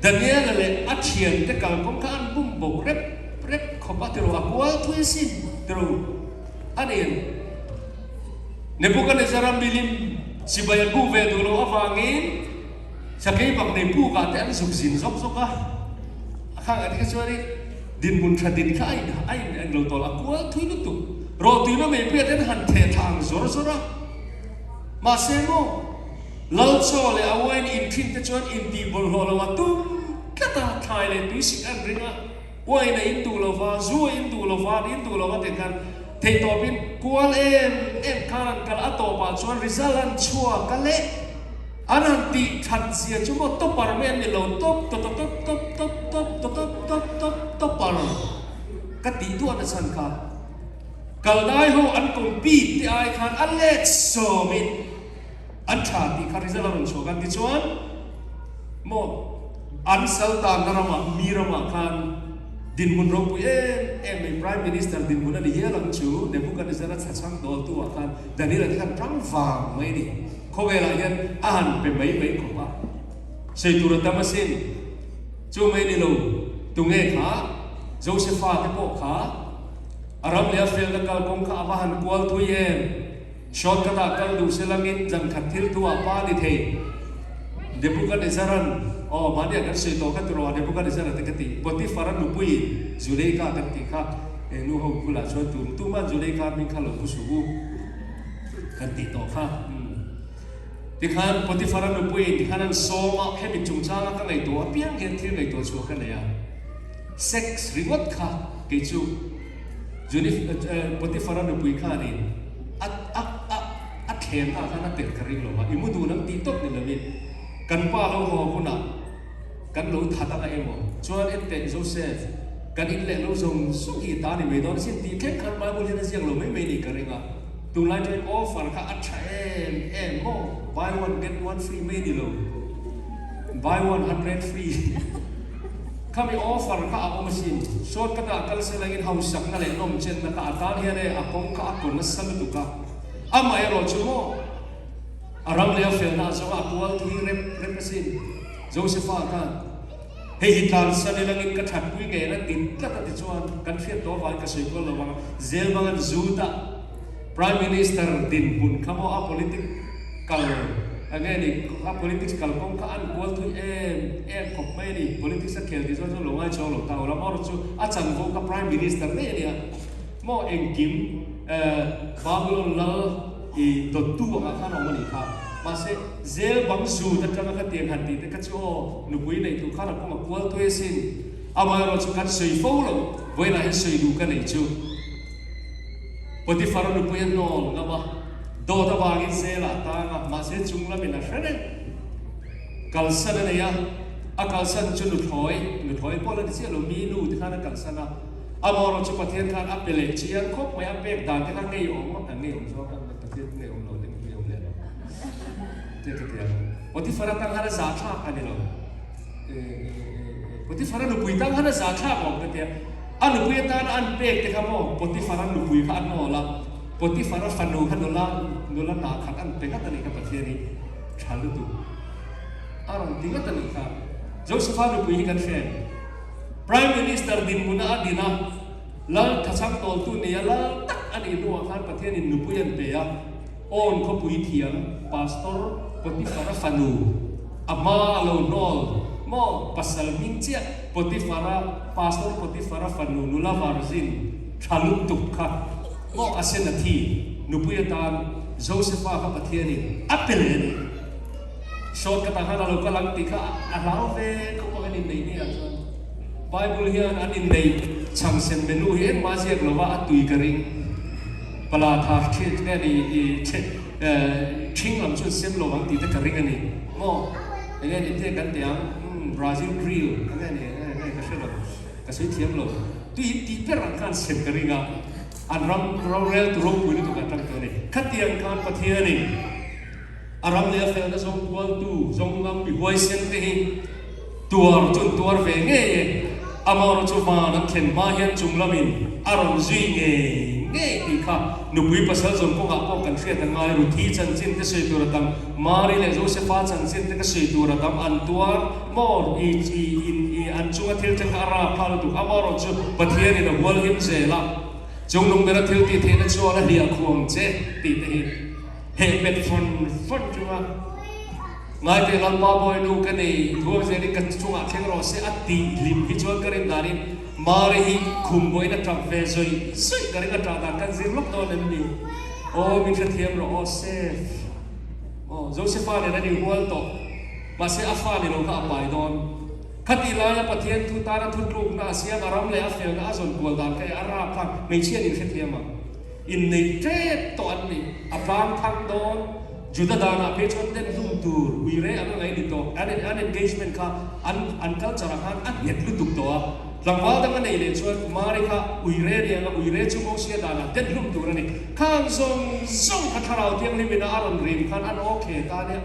Daniela leh a thiante kalkawng kha an bum bo rep rep khawp a, tiraw a kual thui asin, tiraw a nen. Nebuchadnezzar-a milim sipai an bu ve duh loh avangin sakei bak nei pukah te an zuk zin zawk zawk a. A khang ah te kha chuanin dinhmun tha din kha a in a in englo tawl a kual thui lutuk. Rawhtuina meipuiah te an han theh thla ang zawr zawr a. Mahse maw, Lal chaw leh a wine in thin te chuan intih bawlhhlawh lo a tum tlat a, thlai leh tuisik an ring a. Uain a in duh lo va, zu a in duh lo va, an in duh lo va tih khan theihtawpin kual em em khan an kal a tawpah chuan result an chhuak a leh an han tih that zia chu maw topper mai an ni lo top tawt tawt top top top tawt top top top topper ka tih duah na chhan kha kaldai ho an compete te ai khan a let sawmin An tha tih kha result a rawn chhuak a, tichuan maw an sal tanna ramah mi ramah khan dinhmun ropui em em mai Prime Minister dinhmun a ni hial ang chu Nebuchadnezzar-a thlachhang dawltu ah khan Daniel-a te khan rang vang mai a ni. Khawvelah hian a han pe mai mai khawp a, sawi tur a tam asin. Chu mai ni lo, tunge kha Josepha te pawh kha a ram leh a felna kalkawng kha a va han kual thui em? Shortcut ah kal duh se langin zan khat thil thu ah pa ni thei. Nebuchadnezzar-a'n, aw, mahni ah kan sawi tawh kha tiraw a Nebuchadnezzar-a te ka ti. Potiphar-a nupuiin Zuleika kan tih kha eng nu ho bulah chuan tun tuman Zuleika hming kha lo pu suh u kan tih tawh kha. Umm. Tikhan Potiphar-a nupuiin tikhan an sawm a, hemi chungchanga ka ngaihtuah apiang hian thil ngaihtuah chhuah ka nei a. Sex ringawt kha kei chu. Junif Potiphar-a nupui khanin a a a a thlenna khan a telh ka ring lo va, i mu dun ang tih tawp ni lovin kan pa lo haw hunah kan lo that anga emaw chuan enteh Joseph kan in leh lo zawng zawng hi i ta ni mai dawn asin tih thleng khan Bible hian a ziak lo mai mai ni ka ring a, tunlai chuan offer kha a tha em em maw buy one get one free mai ni lo buy 100 free. Khami offer kha a awm asin. Shortcut ah kal se langin hausakna leh nawmchenna kha a tan hian e a kawng kha a kaw nasa lutuk a. Amah erawh chu maw a ram leh a felna a zawng a, a kual thui rep rep asin. Josepha khan hei hi tlansan i langin ka thatpui ngei ang a ti tlat a ti chuan kan hriat tawh avangin ka sawi kual lo vang a. Zel bang an zut a. Prime Minister dinhmun kha maw a politic kal enge ni a politics kalkawng kha an kual thui em em khawp mai a ni. Politics a khel tih chuan chuan lo ngai chhuak lo ta ula maw chu a chanvo kha Prime Minister daih a nia maw engkim eh Babylon lal i dawttu angah khan a awm a nih kha. Mahse zel bang zut atanga kha tiang han tih te kha chu aw nupui neih duh khan a kawng a kual tui asin. Amaherawhchu kan sawi fo lo vawiinah hian sawi duh ka nei chu. Potiphar nupui a hnawl ngam a, dawt avangin zel ah tang a, mahse chung lamin a hre reng. Kalsan a nei a, a kalsan chu nuthlawi, nuthlawi pawh la ni chiah lo, mi nu te khan a kalsan a, amaherawh chu Pathian khan a pe leh chiang khawp mai, a pek dan te kha ngeiawm a, ngeiawm zawk a, Pathian chu ngeiawm lo deuh, ngeiawm leh lo te ka ti a, Potiphar atang khan a zahthlak a ni lo. Potiphara nupui tan khan a za thlak awm ka tia. A nupui atana an pek te kha maw Potiphara nupui kha a hnawl a, Potiphara fanu kha nula nula hna khat an pe ngat a nih kha Pathian hi tha lutuk a rawn ti ngat a nih kha. Josepha nupui hi kan hre em? Prime Minister dinhmuna a din a, Lal thachang tawltu nia lal tak a nih hnuah khan Pathianin nupui an pe a, Awn khawpui thiam Pastor Potiphara fanu a hma a lo hnawl maw pasal hming chiah Potiphara Pastor Potiphara fanu nula virgin tha lutuk kha maw a sen a thi nupui atan Josepha kha Pathianin a pe leh a ni. Shortcut ah khan a lo kal ang tih kha a hlau ve khawp a kan inneih ni ah chuan Bible hian an inneih chhangsen menu hi engmah ziak lova a tui ka ring. Palatha ṭhin nge ni i ṭhing lam chuan sem lo ang tih te ka ring a ni maw? Enge ni te kan ti ang umm Brazil grill enge ni enge. sawi thiam lo. Tui tih ber ang khan sem ka ring a, an ram rorel tu ropui lutuk an tang tawh a ni. Khatiang khan Pathianin a ram leh a felna zawng kualtu, zawng ngam mi huaisen te hi tuar chu an tuar ve ngei e. Amaherawh chu van an thlen hma hian chung lamin a rawn zui ngei ngei tih kha nupui pasal zawn kawngah pawh kan hriat a ngai. Ruthi chanchin te sawi tur a tam, Mari leh Josefa chanchin te ka sawi tur a tam, an tuar maw i i in i an chunga thil thleng kha a rap phah lutuk. Amaherawh chu Pathianin a hual him zel a, chung lung bera thil tih theihna chuan a hliah khuang che tih te hi heh pet fawn fawn chunga Ngaite Lalpa bawi nu ka nei thuam zelin ka chungah thleng rawh se a tih hlim hi chuan ka rin danin Mari hi khum bawiin a tap ve zawih zawih ka ring a tah dan kan zir lawk dawn em ni? Aw min hrethiam rawh aw Sef aw Josefa nen an inhual tawh mahse a fa ni lo kha a pai dawn khatih laia Pathian thu tana thutlukna a siam a ram leh a felna a zawn kual dan kha e a rap kha hmeichhia nin hrethiam ang. Inneih tep tawh an ni. A tlang thang dawn. Juda danah phei chuan den hlum tur ui reng ang a ngaih ni tawh. An an engagement kha an an culture ah khan a nghet lutuk tawh a. Tlangval dang a neih leh chuan Mari kha ui re ni ang a, ui re chu Mosia danah den hlum tur a ni. Khang zawng zawng kha Thlarau Thianghlim ina a rawn rim khan an okay ta nia.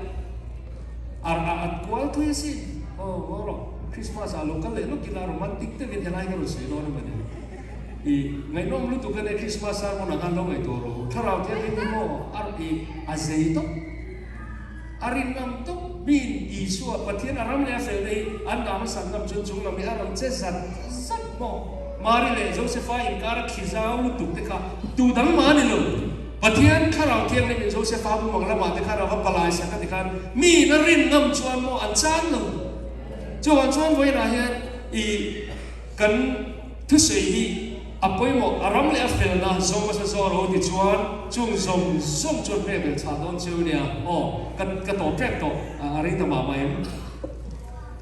A a a kual thui asin. Aw ngaw rawh. Christmas ah lo kal leh lawk ila romantic deuhin helai ka rawn sawi dawn a mawni. I ngaihnawm lutuk a nia Christmas sermon ah khan lo ngaihtuah rawh u. Thlarau Thianghlim hi maw a i a zei tawp, a rin ngam tawp miin Isua Pathian a ram leh a fel te hi an dah hmasak ngam chuan chung lam hi a rawn che zat zat maw. Mari leh Josefa inkar a khi zau lutuk te kha tu dang mah a ni lo. Pathian Thlarau Thianghlim in Josefa bumang lamah te khan a va palai sak a ti khan miin a rin ngam chuan maw an chan lo. Chuvang chuan vawiinah hian i Kan thusawi hi a pawimawh, a ram leh a felna zawng hmasa zawk ro ti chuan chung zawng zawng chuan pek belh chhah dawn cheu nia aw, ka ka tawp ṭep tawh a rei ta mah mah em?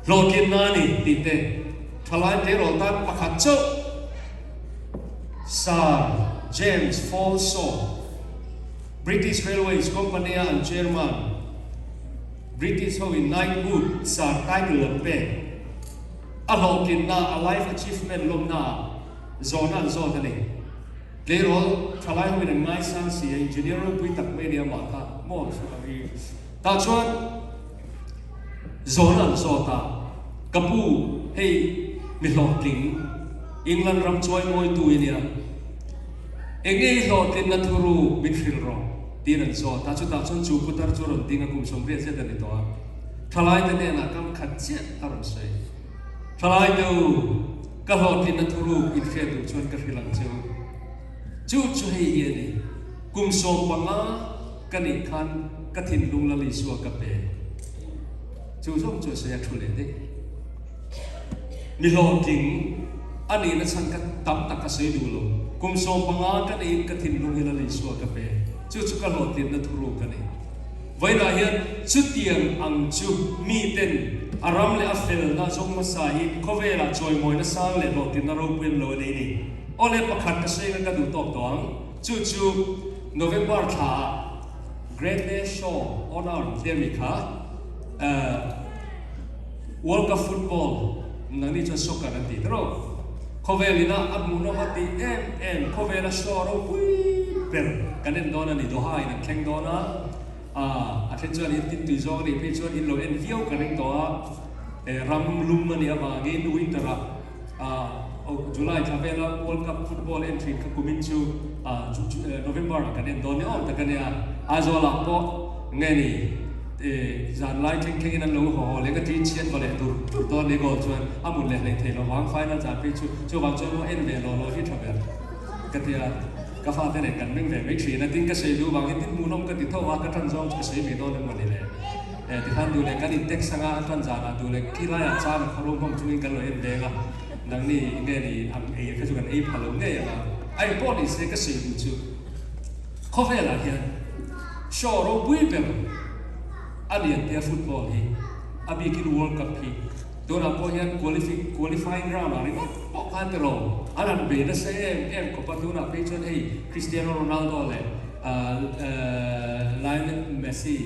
Hlawhtlinna a ni tih te ṭhalai tleirawl tan pakhat chauh Sir James Falshaw, British Railways Company-a an chairman, British hoin Knighthood Sir title an pek. A hlawhtlinna, a life achievement lawmna ah zawhna an zawt a ni. Tleirawl thalai hoin an ngaisang si a, engineer ropui tak mai a ni amah kha maw tah chuan zawhna an zawt a, ka pu hei mi hlawhtling England ram chuaimawitu i nia, enge i hlawhtlinna thuru min hrilh rawh tiin an zawt a, chutah chuan chu putar chu a rawn ding a, kum 80 zet a ni tawh a. Thalaite hnenah kam khat chiah a rawn sawi. Thalaite u, ka hlawhtlinna thuruk in hriat duh chuan ka hrilh ang che u. Chu chu hei hi a ni, Kum 15 ka nih khan ka thinlung Lal Isua ka pe. Chu zawng chu a sawi a thu leh daih. Mi hlawhtling a nihna chhan ka tam tak ka sawi duh lo. Kum 15 ka nihin ka thinlung hi Lal Isua ka pe. Chu chu ka hlawhtlinna thuruk a ni. Vawiinah hian chutiang ang chu miten a ram leh a felna zawng hmasa hi khawvelah chawimawina sang leh hlawhtlinna ropui an lo a nei ni. Awle pakhat ka sawi kha ka duh tawk tawh ang. Chu chu November thlaah Greatness Show on Earth tia mi kha World Cup Football nangni chuan soccer an ti tawh. Khawvel ina a hmuhnawm a tih em em khawvela show ropui ber kan en dawn a ni. Doha in an thleng dawn a, a then chuan in tin tui zawng a nih phei chuan in lo en viau ka ring tawh a, ram lum a nih avangin winter ah July thla vela World Cup football en thin kha kumin chu November ah kan en dawn ni awm tak a nia. Aizawl ah pawh nge ni Zan lai thleng thlengin an lo haw haw leh ka ṭin chhiat va leh dur dur dawn ni goal chuan a mut leh hleih thei lo vang final zan phei chu chuvang chuan maw en ve lo lo hi ṭha ber ka ti a, ka fate nen kan meng ve mai ṭhin a tin ka sawi duh vangin tin hmuhnawm ka ti tho a ka ṭan zawng chu ka sawi mai dawn em mawni le tikhan duh leh kan in text anga a ṭan zanah duh leh khi laiah chan a khawrum hlawm chungin kan lo en veng a nangni nge ni ang ei kha chu kan ei pha lo ngei ang a a engpawh ni se ka sawi duh chu khawvelah hian Show ropui ber a lian tia football hi a bikin World Cup hi tunah pawh hian qualifying round ah ringawt pawh khan ti lo an han bei nasa em em khawp a tunah phei chuan hei Cristiano Ronaldo leh Lionel Messi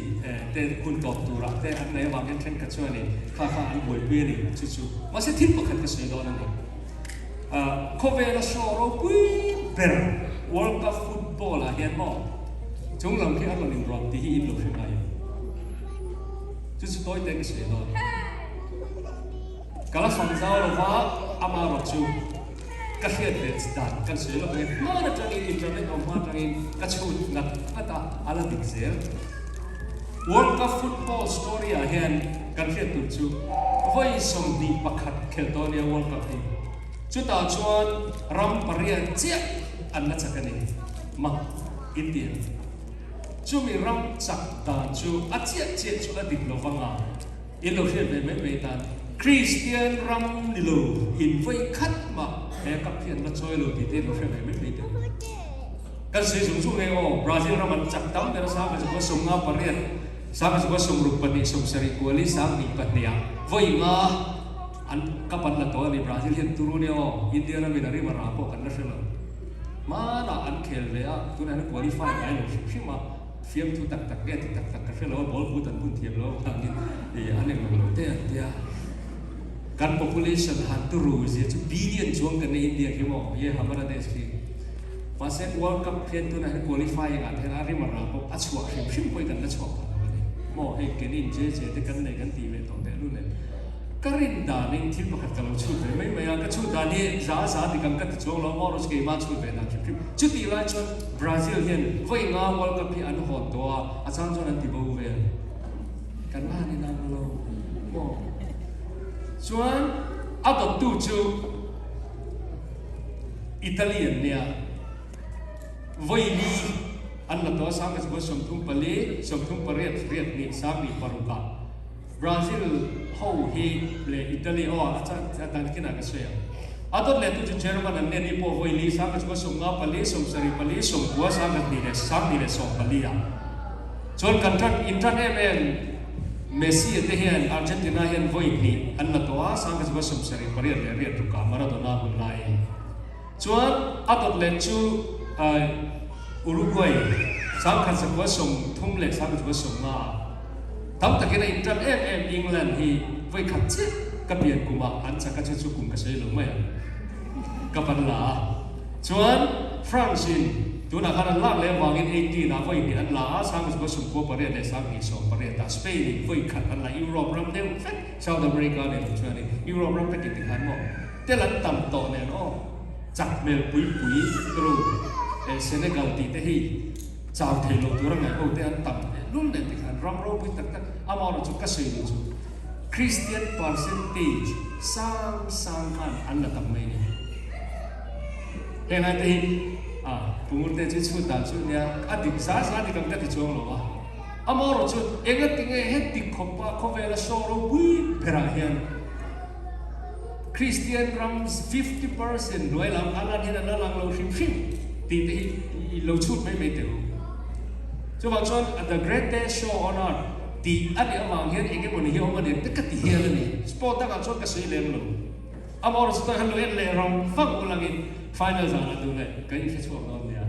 te hun tawp turah te an nei avang hian thenkhat chuanin kha kha an buaipui a ni chu chu mahse thil pakhat ka sawi dawn a ni. Khawvela show ropui ber World Cup football ah hian maw chung lam khi a rawn inrawt tih hi in lo hre ngai em? Chu chu tawi te ka sawi dawn. Ka la fang zau lo va, ama rawt chu ka hriat ve dan kan sawi lawk nge hman atangin internet awm hma atangin ka chhut ngat ngat a, a la dik zel. World Cup football story ah hian kan hriat tur chu vawi 21 khel tawh a nia World Cup hi. Chutah chuan ram pariat chiah an la chak a ni. Mak in ti em? Chumi ram chak dan chu a chiah chiah chu a dik lo vang a, in lo hriat ve mai mai tan Kristian ram ni lo in vawi khat mah he cup hi an la chawi lo tih te in lo hriat ve mai mai teh. Kan sawi zung zung nge aw, Brazil ram an chak tam ber a 1958 1962 74 22 ah vawi nga an cup an la tawh a ni, Brazil hian turu nia aw, India ramin a rim a rah pawh kan la hre lo. Hmanah an khel ve a, tunah hian qualify ngai lo hrim hrim a, fiamthu tak tak nge ti tak tak ka hre lo a, ball kut an bun thiam lo avangin ih an englo lo te an tia. Kan population han turu zia chu billion chuang kan nei India khi maw, ye hamara desh khi. Mahse World Cup hian tunah hian qualifying ah te hian a rim a rah bawk, a chhuah hrim hrim pawhin kan la chhuak phah lo a ni. Maw hei kenin JJ te kan nei kan tih ve tawh teh lul em. Ka rin danin thil pakhat ka lo chhut ve mai mai a, ka chhut dan hi za za dik ang ka ti chuang lo a, maw rawh chu keimah chhut ve dan hrim hrim. Chutih lai chuan Brazil hian vawi nga World Cup hi an hawn tawh a, a chang chuan an ti bo vel. Kan la ni nang lo maw. Chuan a dawttu chu. Italy an nia. Vawi li an la tawh a, 1934, 38, riat hnih, 26 ah. Brazil ho hi leh Italy aw a a dan kinah ka sawi ang. A dawt leh tu chu German an nia, ni pawh vawi li, 1954, 74, 90, 2 leh 2014 ah. Chuan kan tan intan em em Messi a te hian Argentina hian vawi hnih an la tawh a, 1978 leh riat rukah Maradona hun laiin. Chuan a dawt leh chu Uruguay 1930 leh 1950 ah tam takin a intan em em England hi vawi khat chiah ka pian kumah an chak a chu chu kum ka sawi lo mai ang ka van la a. Chuan France in tunah khan an lak leh avangin 18 ah vawi hnih an la a, 1998 leh 2018 ah Spain in vawi khat an la, Europe ram deuh vek, South America nen lo chuan in Europe ram vekin tikhan maw tel an tam tawh nen aw chak hmel pui pui turu eh Senegal tih te hi chau thei lo tura ngaih ho te an tam leh lul nen tikhan ram ropui tak tak amaherawhchu chu ka sawi duh chu Christian percentage sang sang khan an la tam mai a ni. Heng aite hi a pumurte chu chhut dan chu nia a dik za za dik ang ka ti chuang lo a. Amaherawh chu engati nge heti khawpa khawvela show ropui berah hian Kristian ram 50% hnuai lam a lan hian a la lang lo hrim hrim tih te hi i lo chhut mai mai teh u. Chuvang chuan The Greatest Show on Earth tih a nih avang hian eng emawni hi a awm a ni ang te ka ti hial a ni. Sport dangah chuan ka sawi lem lo. Amaherawh chu han lo en leh rang vang ulangin final zanah duh leh kan inhre chhuak dawn nia.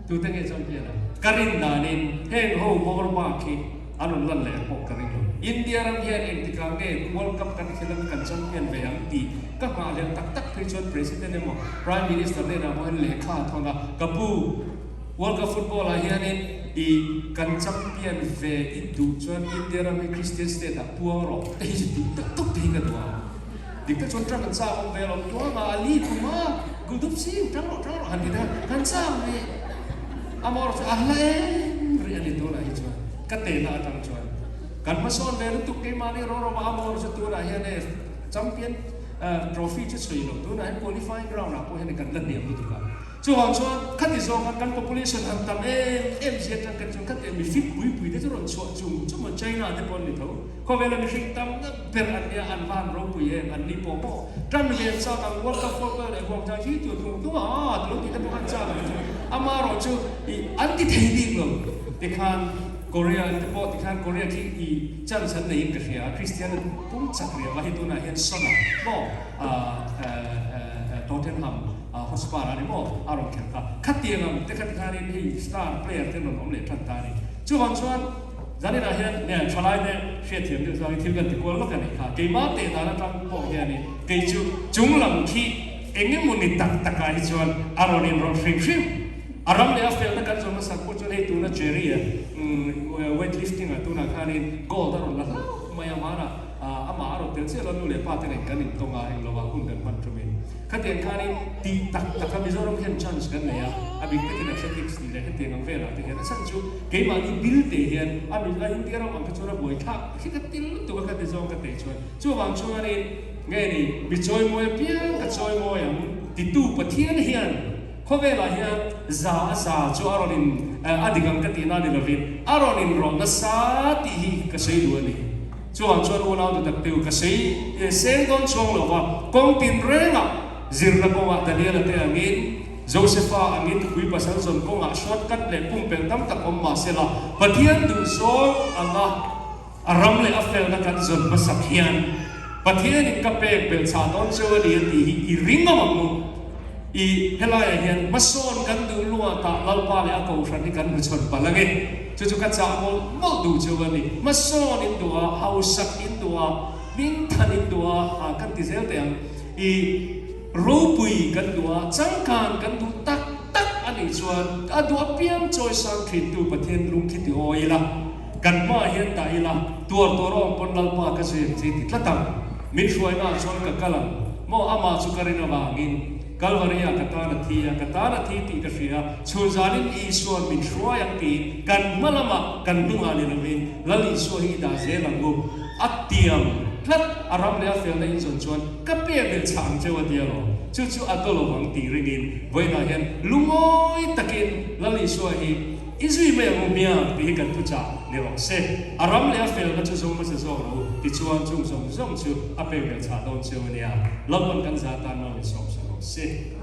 Tute nge champion a? Ka rin danin heng ho bawr bak hi an rawn lan leh pawh ka ring lo. India ram hian engtikah nge World Cup kan khelh ang kan champion ve ang tih ka nghah leh tak tak phei chuan President emaw Prime Minister hnenah pawh hian lehkha a thawn a, ka pu World Cup football ah hianin i kan champion ve i duh chuan India ram hi Christian state ah puang rawh te hi chu tih tak tak te hi ka duh ang. Dik tak chuan tang an chak awm ve lo tuang a, a li khum a, Guldup Singh tang rawh tang rawh han ti ta, kan chak mai. Amaherawh chu a hla em rih a ni tunah hi chuan ka tehna atang chuan kan hmasawn ve lutuk keimahni rawh rawh a, amaherawh chu tunah hian e champion trophy chu chhui lo tunah hian qualifying round ah pawh hian kan la hniam lutuk a. Chuvang chuan khati zawnga kan population han tam em em zia atang kan chuan khati mi fit pui pui te chu rawn chhuah chung chung a, China te pawh an ni tho. Khawvela mihring tam na ber an nia, an va han ropui em, an ni pawh maw tan ve an chak ang, World Cup football leh huang chang hi tur tung tung a, ti lo tih te pawh an chak ang chu, amaherawh chu ih an ti thei bik lo tikhan Korea te pawh tikhan Korea khi ih chance an neiin ka hria a, Christian an pum chak riau a, hei tunah hian Son a maw ah Tottenham Hotspur a ni maw a rawn khelh kha, khatiang ang te kha tikhanin hei star player te an rawn awm leh tan ta a ni, chuvang chuan. Zaninah hian nge thalaite hriatthiam deuh zawngin thil kan ti kual lawk a nih kha. Keimah teh dan atang pawh hianin kei chu chung lam khi eng emawni tak takah hi chuan a rawn inrawlh hrim hrim. A ram leh a felna kan zawm hmasak pawh chuan hei tuna Jerry-a weight lifting-ah tunah khanin gold a rawn la hlauh mai a, hmanah amah a rawn tel chiah lo, nu leh pa te nen kan intawng a, englo ah hun kan hman thumin. Khatiang khanin tih tak taka Mizoram hian chance kan nei a, a bik takin athletics tih leh hetiang ang velah te hian a chhan chu keimahni bil te hian a a India ram ang kha chuan a buaithlak khi ka til lutuk a ka ti zawng ka teh chuan chuvang chuanin nge ni mi chawimawi apiang ka chawimawi ang titu Pathian hian Khawvelah hian za a za chu a rawn in a dik ang ka tihna ni lovin a rawn inrawlh nasa tih hi ka sawi duh a ni. Chuvang chuan unau tu tak teu ka sawi seng dawn chuang lo va, kawng tin rengah zirna kawngah Daniela te angin, Josefa angin tupui pasal zawn kawngah shortcut leh pumpelh tam tak awm mah sela, Pathian duhzawng anga a ram leh a felna kan zawn hmasak hian Pathianin ka pek belh chah dawn cheu a ni a tih hi i ring ang ang u. I helaiah hian hmasawn kan duh luatah Lalpa leh a Kohhran hi kan hmuchhawn palh ang e. Chu chu ka chah mawlh mawlh duh cheu a ni. Hmasawn in duh a, hausak in duh a, hmingthan in duh a, ah kan ti zel teh ang. I ropui kan duh a, changkan kan duh tak tak a nih chuan a duh apiang chawisang thintu Pathian lung khi ti awi ila, kan hmaah hian dah ila, tuar tuar awm pawn Lalpa ka zui ang che i ti tlat ang. Min hruainaah chuan ka kal ang. Maw amah chu ka rin avangin Kalvari-ah ka tan a thi a, ka tan a thi tih ka hria, chhun zanin Isua'n min hruai ang tiin kan hma lamah kan hnungah ni lovin Lal Isua hi i dah zel ang u. A tiam tlat, a ram leh a felna inzawn chuan ka pek leh chhah ang cheu a ti alawm. Chu chu a daw lovang tih ringin vawiinah hian lungawi takin Lal Isua hi I zui mai ang u hmiang tih hi kan thuchah ni rawh se. A ram leh a felna chu zawng hmasa zawk rawh u tichuan chung zawng zawng chu a pek belh chhah dawn cheu a nia. Lalpan kan za tan maw min sawmsa rawh se.